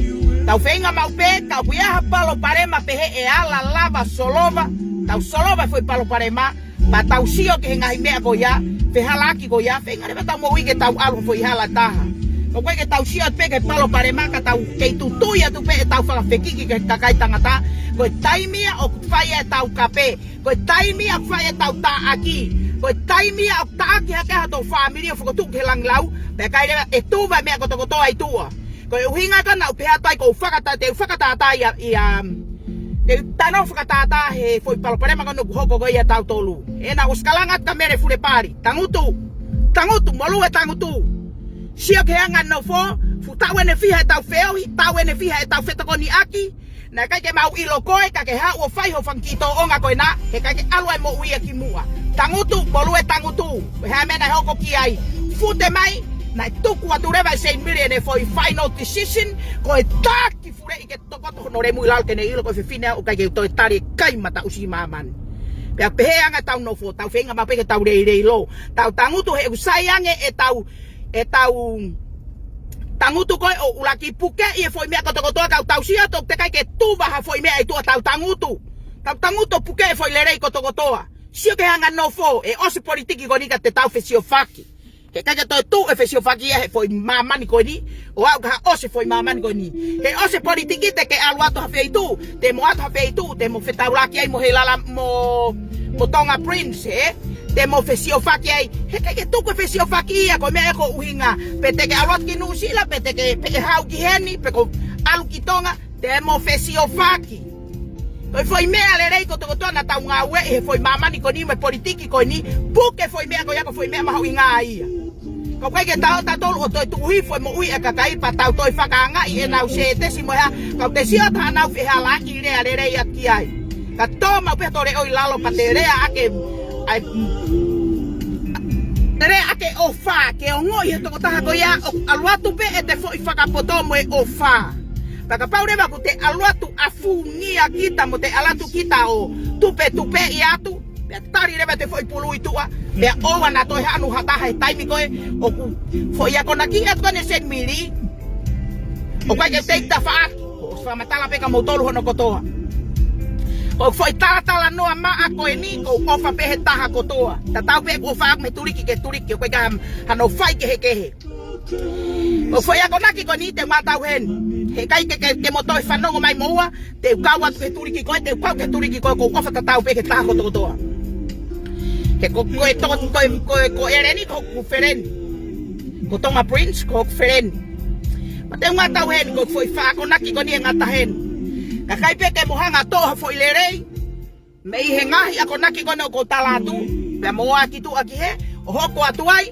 Tau feinga maʻu pē, ka ʻoku ʻi ai ha palopalema pehē ʻe ala lava solova, tau solova e foʻi palopalema, Pea tau sio ki he ngaahi meʻa ko ia, fehālaaki ko ia, feinga leva ʻetau moʻui ke tau ʻalu foʻi hala taha. Ko e ke tau sio pē ki he palopalema ka tau kei tutui atu pē ʻetau fakafekiki ki he kakai tangata, ko e taimi ia ʻoku fai ai ʻetau kape, ko e taimi ia ʻoku fai ai ʻetau taʻaki, ko e taimi ia ʻoku taʻaki hake ai hotau fāmili ʻo fokotuʻu ki he langilau, pea ʻikai leva ʻe tuva e meʻa kotokotoa ʻi tuʻa. Ko e ʻuhinga ia naʻa ku pehē atu ai ʻoku ou fakata-, te u fakatātā ia, ia, te u tano fakatātā he foʻi palopalema ko eni ʻoku hoko ko ia tautolu. He naʻa ku ʻosi kalanga atu kia Mele Fulepali. Tangutu, tangutu, molū e tangutu. Sio ki he anga e nofo, fuʻu taʻu ʻe fiha ʻetau feohi, taʻu ʻe fiha ʻetau fetokoniʻaki, naʻe ʻikai ke mau ʻilo koe, ka ke haʻu ʻo fai hoʻo fanga kiʻi tōʻonga ko ena, he ʻikai ke ʻalu ai e moʻui ia ki muʻa. Tangutu, molū e tangutu. Ko e hā e meʻa naʻe hoko ki ai? Fute mai, naʻe tuku atu leva ʻe Saint Mary ʻene foʻi final decision, ko e taki fuleʻi ke tokoto hono lemu ʻi lalo ke ne ʻilo ko e fefine ʻoku ʻikai ke u toe tali e kai mataʻusi ʻi māmani. Pea pehē anga ʻetau nofo, tau feinga maʻu pē ke tau leilei lō. Tau tangutu he ʻoku sai ange ʻetau, ʻetau tangutu ko ē ʻo ʻuluaki puke ʻi he foʻi meʻa kotokotoa ka ʻoku tau sio atu ʻoku teʻeki ai ke tuva ha foʻi meʻa ʻi tuʻa, tau tangutu. Tau tangutu ʻo puke e foʻi lelei kotokotoa. Sio ki he anga e nofo, ʻe ʻosi e politiki ko eni ka te tau fesiofaki. He ʻikai ke toe tuʻu e fesiofaki ia he foʻi māmani ko eni, ʻo aʻu ki ha ʻosi e foʻi māmani ko eni. He ʻosi e politiki te ke ʻalu atu ha feituʻu, te mo ʻalu atu ha feituʻu, te mo fetaulaki ai mo Heilala mo, mo Tonga Prince, he? Te mo fesiofaki ai. He ʻikai ke tuku e fesiofaki ia ko e meʻa ko e ʻuhinga. Pe te ke ʻalu atu ki Nuʻusila, pe te ke, pe ke haʻu ki heni, pe ko e ʻalu ki Tonga, te mo fesiofaki. Ko e foʻi meʻa lelei kotokotoa naʻa tau ngāueʻi he foʻi māmani ko eni mo e politiki ko eni, puke e foʻi meʻa ko ia ko e foʻi meʻa mahuʻinga ia. Ko e ʻikai ke tau tautolu ʻo toe tuʻu hifo e moʻui e kakai pea tau toe fakaangaʻi ʻenau sētesi mo e hā, ka ʻoku te sio atu haʻanau fehālaaki lea lelei atu ki ai. Ka tō maʻu pē hoto leʻo ʻi lalo pea te lea ake, ʻai, te lea ake ʻofa, ke ongoʻi he tokotaha ko ia ʻoku ʻalu atu pē ʻete foʻi fakapoto mo e ʻofa. Pea kapau leva ʻoku te ʻalu atu ʻa fungia kita mo te ʻalu atu kita ʻo tupetupeʻi atu, pea tali leva ʻete foʻi pulu ʻi tuʻa, pea ʻoua naʻa toe haʻu ha taha he taimi ko ē ʻoku foʻi akonaki atu ko eni ʻa Saint Mary. ʻOku ʻikai ke tei tafaʻaki, ʻoku fakamatala pē kia moutolu hono kotoa. Ko e foʻi talatalanoa maʻa ko eni, ʻoku ou ʻofa pē he taha kotoa. Tatau pē ʻoku ou ʻofa ʻaku mei he tuliki ki he tuliki, ʻoku ʻikai ha, hano fai kehekehe. Ko e foʻi akonaki ko eni te u ngātau heni. He ʻikai ke, ke, ke mo toe fanongo mai moua, te u kau atu ki he tuliki ko ē, te u kau ki he tuliki ko ē, ʻoku ou ʻofa tatau pē ki he taha kotokotoa. He ko, ko e toko, ko e, ko e, ko ʻEleni, ko hoku feleni. Ko Tonga Prince, ko hoku feleni. Pea te u ngātau heni, ko e foʻi fakakonaki ko eni ʻe ngata heni. Ka ʻikai pē ke mo hanga ʻo toʻo ha foʻi lelei mei he ngaahi akonaki ko ena ʻoku ou tala atu, pea mo ō ʻaki tuʻa ki hē, ʻo hoko atu ai,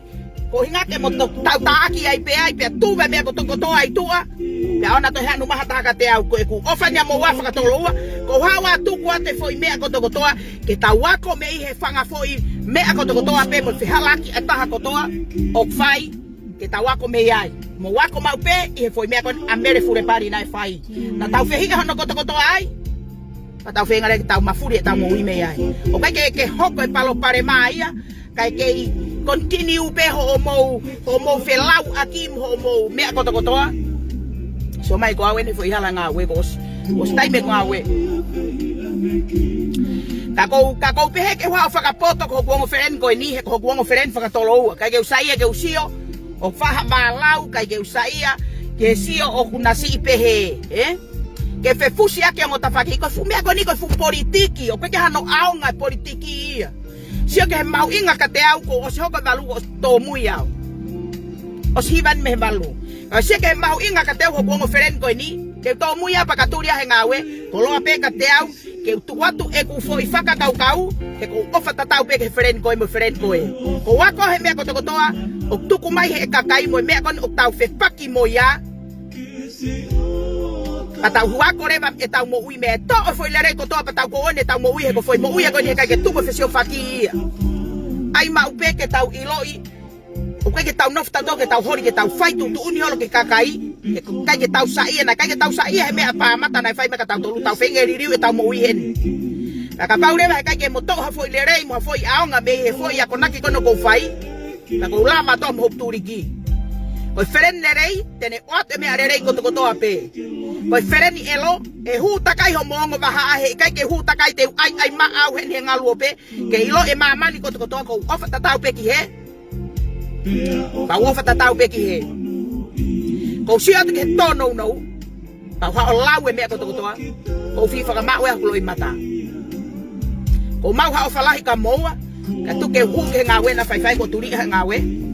ko e ʻuhinga ke mo to-, tau taʻaki ai pē ai, pea tuva e meʻa kotokotoa ʻi tuʻa, pea ʻoua naʻa toe haʻu ha taha kiate au, ko ʻeku ʻofa ni ʻa moua fakatoloua, ko e haʻu atu ko ē ʻete foʻi meʻa kotokotoa, ke tau ako mei he fanga foʻi meʻa kotokotoa pea mo e fehālaaki ʻa e taha kotoa, ʻoku fai, ke tau ako mei ai. Mo ako maʻu pē ʻi he foʻi meʻa ko eni ʻa Mele Fulepali naʻe fai. Naʻa tau fehiʻa hono kotokotoa ai. Pea tau feinga leva ke tau mafuli ʻetau moʻui mei ai. ʻOku ʻikai ke, ke hoko e palopalema ia. Kae kei continue pē hoʻomou, hoʻomou felauʻaki mo hoʻomou meʻa kotokotoa. Sio mai ko au eni foʻi hala ngāue ko ʻosi. ʻOsi taimi e ngāue. Ka ʻoku ou, ka ʻoku ou pehē ke u haʻu ʻo fakapoto ko hoku ongo feleni ko eni, he ko hoku ongo feleni fakatoloua. ʻIkai ke u saiʻia ke u sio, ʻoku faʻa mālōlō, ʻikai ke u saiʻia ke sio ʻoku na siʻi pehē, ē? Ke fefusiaki ʻa e ongo tafaʻaki, ko e fuʻu meʻa ko eni ko e fuʻu politiki, ʻoku ʻikai ke hano ʻaonga e politiki ia. Sio ki he mahuʻinga kiate au kuo ʻosi hoko e valu ʻosi tōmui au. ʻOsi hiva eni mei he valu. Ka sio ki he mahuʻinga kiate au hoku ongo feleni ko eni, ke tōmui au pea ka tuli au he ngāue, koloa pē kiate au, ke u tuku atu ʻeku foʻi fakakaukau, he ʻoku ou ʻofa tatau pē ki he feleni ko ē mo e feleni ko ē. ʻOku ou ako he meʻa kotokotoa, ʻoku tuku mai he kakai mo e meʻa ko eni ʻoku tau fepaki mo ia. Pea tau huako leva ʻetau moʻui mei he toʻo e foʻi lelei kotoa pea tau ko ʻeni ʻetau moʻui he ko e foʻi moʻui ko eni he ʻikai ke tuku e fesiofaki ia. ʻAi maʻu pē ke tau ʻiloʻi, ʻoku ʻikai ke tau nofo tautolu ke tau holi ke tau fai tuʻutuʻuni holo ki he kakai, he ʻikai ke tau saiʻia, naʻe ʻikai ke tau saiʻia he meʻa pāmata naʻe fai mai kia tautolu, tau feinga liliu ʻetau moʻui heni. Ka kapau leva he ʻikai ke mo toʻo ha foʻi lelei mo ha foʻi ʻaonga mei he foʻi akonaki ko ena ʻoku ou fai, ka ʻoku ou lama atu mo hoku tuliki. Ko e feleni lelei, te ne ʻoatu e meʻa lelei kotokotoa pē. Ko e feleni ʻelo, ʻe hū takai hoʻomo ongo vahaʻa, heʻikai ke hū takai te u ʻai, ʻai maʻau heni he ngaluope, ke ʻilo ʻe māmani kotokotoa ʻoku ou ʻofa tatau pē ki hē. Pea u ʻofa tatau pē ki hē. ʻOku ou sio atu ki he tōnounou. Pea u haʻu ʻo lau e meʻa kotokotoa. ʻOku ou fie fakamaʻu ʻe au ʻeku loʻimata. ʻOku ou maʻu ha ʻofa lahi kia moua. Ka tuku ke u hū ki he ngāue naʻa faifai ko tuli ha ngāue.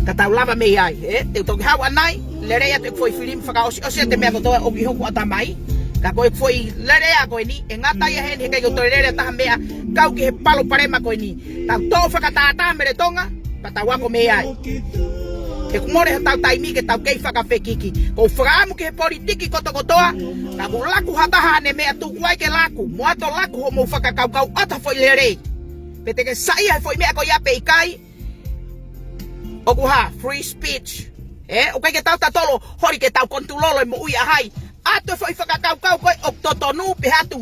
Ka tau lava mei ai, ē? Te u toki haʻu ʻanai, lele atu ʻeku foʻi filimu fakaʻosiʻosi ʻa e meʻa kotoa ʻoku ʻi hoku ʻatamai. Ka ko ʻeku foʻi lele ʻa ko eni, ʻe ngata ia heni, heʻikai ke u toe lele ʻa taha meʻa, kau ki he palopalema ko eni. Tau toʻo fakatātā mei Tonga, ka tau ako mei ai. ʻOku mole hotau taimi ke tau kei fakafekiki. ʻOku ou fakaʻamu ki he politiki kotokotoa, ka ʻoku laku ha taha ʻene meʻa tuku ai ke laku, mo ʻoatu laku hoʻomou fakakaukau ʻoatu ha foʻi lelei. Pe te ke saiʻia he foʻi meʻa ko ia pe ʻikai, ʻoku hā, free speech. Ē, ʻoku ʻikai ke tau tatolo, holi ke tau konitulolo e moʻui ʻa hai. ʻAtu e foʻi fakakaukau ko ē ʻoku totonu pe ʻoatu.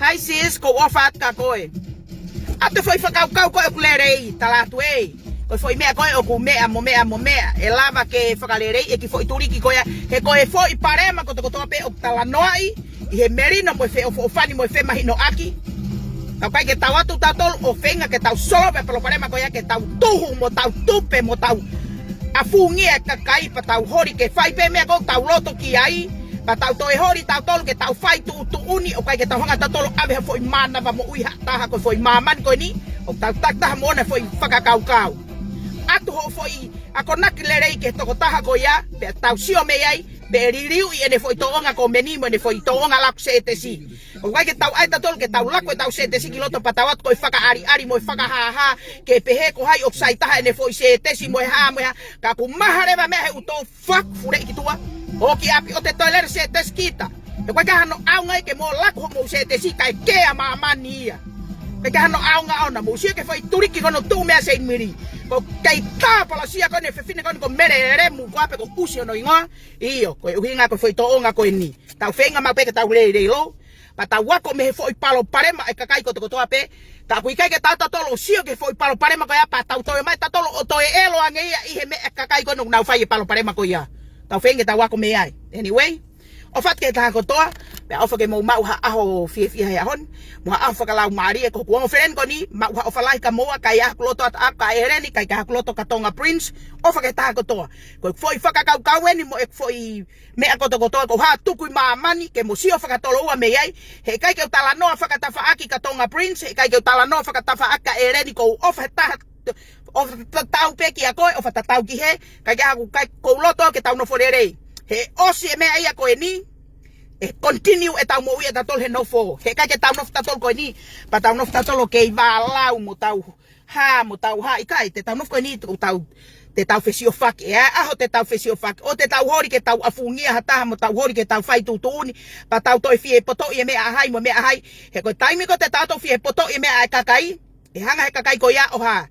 Hi sis, ʻoku ou ʻofa atu kia koe. ʻAtu e foʻi fakakaukau ko ē ʻoku lelei, tala atu ē. Ko e foʻi meʻa ko ē ʻoku meʻa mo meʻa mo meʻa. ʻE lava ke fakaleleiʻi e kiʻi foʻi tuliki ko ia. He ko e foʻi palopalema kotokotoa pē ʻoku talanoaʻi ʻi he melino mo e feʻofoʻofani mo e femahinoʻaki. Ka ʻoku ʻikai ke tau ō atu tautolu ʻo feinga ke tau solova e palopalema ko ia ke tau tuhu mo tau tupe mo tau ʻafungia e kakai pea tau holi ke fai pē meʻa ʻoku tau loto ki ai. Pea tau toe holi tautolu ke tau fai tuʻutuʻuni ʻoku ʻikai ke tau hanga tautolu ʻave ha foʻi mānava moʻui ha taha ko e foʻi māmani ko eni. ʻOku tau takitaha mo ʻona foʻi fakakaukau. ʻAtu hoʻo foʻi akonaki lelei ki he tokotaha ko ia, pea tau sio mei ai, pea liliu ʻi heʻene foʻi tōʻonga ko eni mo ʻene foʻi tōʻonga laku sētesi. ʻOku ʻikai ke tau ʻai tautolu ke tau laku ʻetau sētesi ki loto pea tau ō atu ko e fakaʻaliʻali mo e fakahāhā, ke pehē ko hai ʻoku sai taha ʻene foʻi sētesi mo e hā mo e hā, ka ʻoku maha leva meʻa he ʻuto fak fuleʻi ki tuʻa. ʻOku ʻi ʻapi ʻoku te toe lele sētesi kita. ʻOku ʻikai hano ʻaonga ia ke mo laku hoʻomou sētesi kae kē ʻa māmani ia. ʻIkai hano ʻaonga ʻona, mou sio ki he foʻi tuliki ko ē naʻe tuʻu meia Seinimili. ʻOku kei tā palasia ko eni e fefine ko eni ko Mele Lemu ko ē pe ko ʻUsi hono hingoa. ʻIo, ko e ʻuhinga ko e foʻi tōʻonga ko eni. Tau feinga maʻu pē ke tau leleiʻilo. Pea tau ako mei he foʻi palopalema ʻa e kakai kotokotoa pē. Ka ʻoku ʻikai ke tau tautolu ʻo sio ki he foʻi palopalema ko ia pea tau toe mai tautolu ʻo toe ʻelo ange ia ʻi he meʻa ʻa e kakai ko ē ʻoku nau fai e palopalema ko ia. Tau feinga ke tau ako mei ai. Anyway, ʻofa atu ki he taha kotoa, pea ʻofa ke mou maʻu ha ʻaho fiefia he ʻaho ni, mo ha ʻaho fakalaumālie. Ko hoku ongo feleni ko eni, maʻu ha ʻofa lahi kia moua, ʻikai ʻi ai haku loto ʻataʻatā kia ʻEleni, ʻikai ʻi ai haku loto kia Tonga Prince, ʻofa ki he taha kotoa. Ko e foʻi fakakaukau eni mo e foʻi meʻa kotokotoa, ʻoku ou hā atu ki māmani, ke mo sio fakatoloua mei ai, heʻikai ke u talanoa fakatafaʻaki kia Tonga Prince, heʻikai ke u talanoa fakatafaʻaki kia ʻEleni, ʻoku ou ʻofa he taha ʻofa tatau pē kia koe, ʻofa tatau ki hē, ʻikai ke haku kai kou loto ke tau nofo lelei. He ʻosi e meʻa ia ko eni, ʻe continue ʻetau moʻui ʻa tautolu he nofo. Heʻikai ke tau nofo tautolu ko eni, pea tau nofo tautolu kei vālau mo tau hā, mo tau hā, ʻikai, te tau nofo ko eni, ʻoku tau, te tau fesiofaki, ʻe ʻi ai e ʻaho te tau fesiofaki, ʻo te tau holi ke tau ʻafungia ha taha, mo tau holi ke tau fai tuʻutuʻuni, pea tau toe fie potoʻi e meʻa ʻa hai, mo e meʻa ʻa hai, he ko e taimi ko ē te tau toe fie potoʻi e meʻa ʻa e kakai, ʻe hanga he kakai ko ia ʻo hā.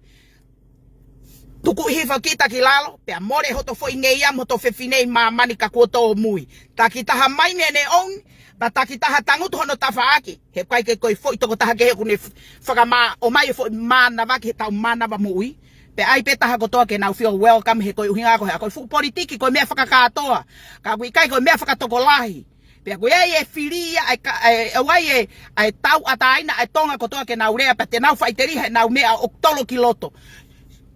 Tukuʻi hifo kita ki lalo, pea mole hoto foʻi ngeia mo hoto fefine ʻi māmani ka kuo tōmui. Takitaha mai ne ne own, pea takitaha tangutu hono tafaʻaki. He ʻikai ke ko e foʻi tokotaha kehe ʻoku ne f-, fakamā, ʻomai e foʻi mānava ki heʻetau mānava moʻui. Pea ʻai pē taha kotoa ke nau feel welcome he ko e ʻuhinga ko ē, ko e fuʻu politiki, ko e meʻa fakakātoa. Ka ʻoku ʻikai ko e meʻa fakatokolahi. Pea ʻoku ʻi ai e fili ia, ʻa e ka-, ʻa e, ʻoku ʻi ai e, ʻa e tauʻatāina, ʻa e Tonga kotoa ke nau lea, pea te nau faʻiteliha ʻenau meʻa ʻoku tolo ki loto.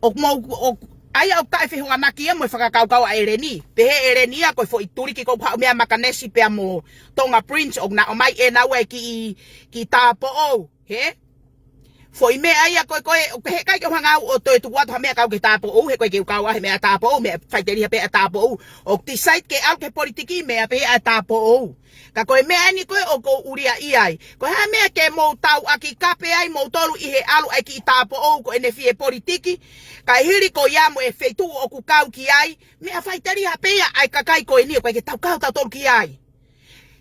ʻOku mou, ʻoku, ʻa ia ʻoku taʻefehoanaki ia mo e fakakaukau ʻa ʻEleni. Pehē ʻe ʻEleni ia ko e foʻi tuliki ʻoku haʻu meia Makanesi pea mo Tonga Prince, ʻoku na ʻomai ʻe naua e kiʻi, kiʻi tāupoʻou, hē? Foʻi meʻa ia ko ē, ko ē, ʻoku heʻikai ke u hanga au ʻo toe tuku atu ha meʻa kau ki he tāupoʻou, he ʻoku ʻikai ke u kau ai he meʻa tāupoʻou, meʻa faʻiteliha pē ʻa e tāupoʻou. ʻOku decide ke ʻalu ki he politiki, meʻa pē ʻa e tāupoʻou. Ka ko e meʻa eni ko ē ʻoku ou ʻuliʻi ai. Ko e hā e meʻa ke mou tauʻaki kape ai moutolu ʻi he ʻalu ʻa e kiʻi tāupoʻou ko ʻene fie politiki. Kae hili ko ia mo e feituʻu ʻoku kau ki ai, meʻa faʻiteliha pē ia ʻa e kakai ko eni, ʻoku ʻikai ke tau kau tautolu ki ai.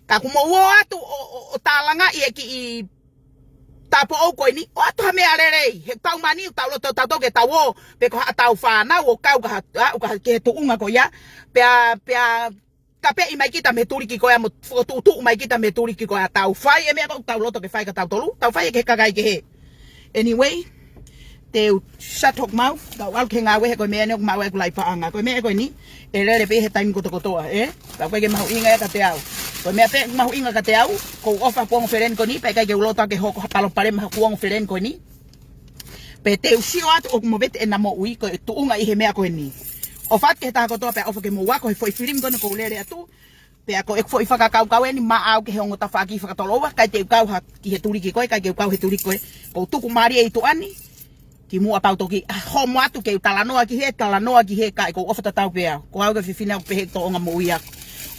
Ka ʻoku mou ō atu ʻo, ʻo, ʻo tālangaʻi e kiʻi tāupoʻou ko eni, ʻoatu ha meʻa lelei, he tau mani, tau loto tautolu ke tau ō, pe ko haʻatau fānau ʻo kau ki ha, ha, ki he tuʻunga ko ia, pea, pea kapeʻi mai kita mei he tuliki ko ia mo fokotuʻutuʻu mai kita mei he tuliki ko ia, tau fai e meʻa ʻoku tau loto ke fai kia tautolu, tau fai ki he kakai kehe. Anyway, te u shut hoku mouth, kau ʻalu ki he ngāue he ko e meʻa ni ʻoku maʻu ai ʻeku laʻi paʻanga. Ko e meʻa ko eni, ʻe lele pē he taimi kotokotoa, ē? Ka ʻoku ʻikai ke mahuʻinga ia kiate au. Ko e meʻa pē ʻoku mahuʻinga kiate au, ko e ʻofa ʻa e ongo feleni ko eni, pea ʻikai ke u loto ke hoko ha palopalema ha ongo feleni ko eni. Pea te u sio atu ʻoku movete ʻena moʻui ko e tuʻunga ʻi he meʻa ko eni. ʻOfa atu ki he taha kotoa pea ʻofa ke mou ako he foʻi filimi ko eni ʻoku ou lele atu. Pea ko ʻeku foʻi fakakaukau eni maʻau ki he ongo tafaʻaki fakatoloua, ʻikai te u kau ha ki he tuliki ko ē, ʻikai ke u kau he tuliki ko ē. ʻOku ou tuku mālie ʻi tuʻa ni, kimuʻa pea u toki, ʻa, homo atu ke u talanoa ki hē, talanoa ki hē, ka ʻoku ou ʻofa tatau pē au. Ko au ko e fefine ʻoku pehē ʻeku tōʻonga moʻui ʻaʻaku.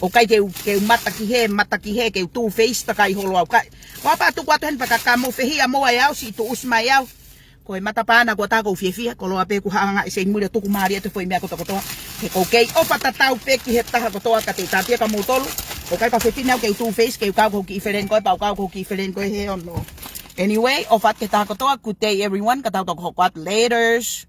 ʻOku ʻikai ke u, ke u mata ki hē, mata ki hē, ke u two face takai holo au kai. Ko au pea tuku atu heni pea ka ka mou fehiʻa mo au ʻe au, siʻi tuʻusi mai au. Ko e matapā ena kuo tā ʻoku ou fiefia, koloa pē ʻeku hanga ʻe Seinimuli ʻo tuku mālie atu e foʻi meʻa kotokotoa. He ʻoku ou kei ʻofa tatau pē ki he taha kotoa ka te u tāpia kia moutolu. ʻOku ʻikai ko ha fefine au ke u two face, ke u kau ki hoku kiʻi feleni ko ē, pea u kau ki hoku kiʻi feleni ko ē he ono. Anyway, ʻofa atu ki he taha kotoa, good day everyone, ka tau toki hoko atu, laters.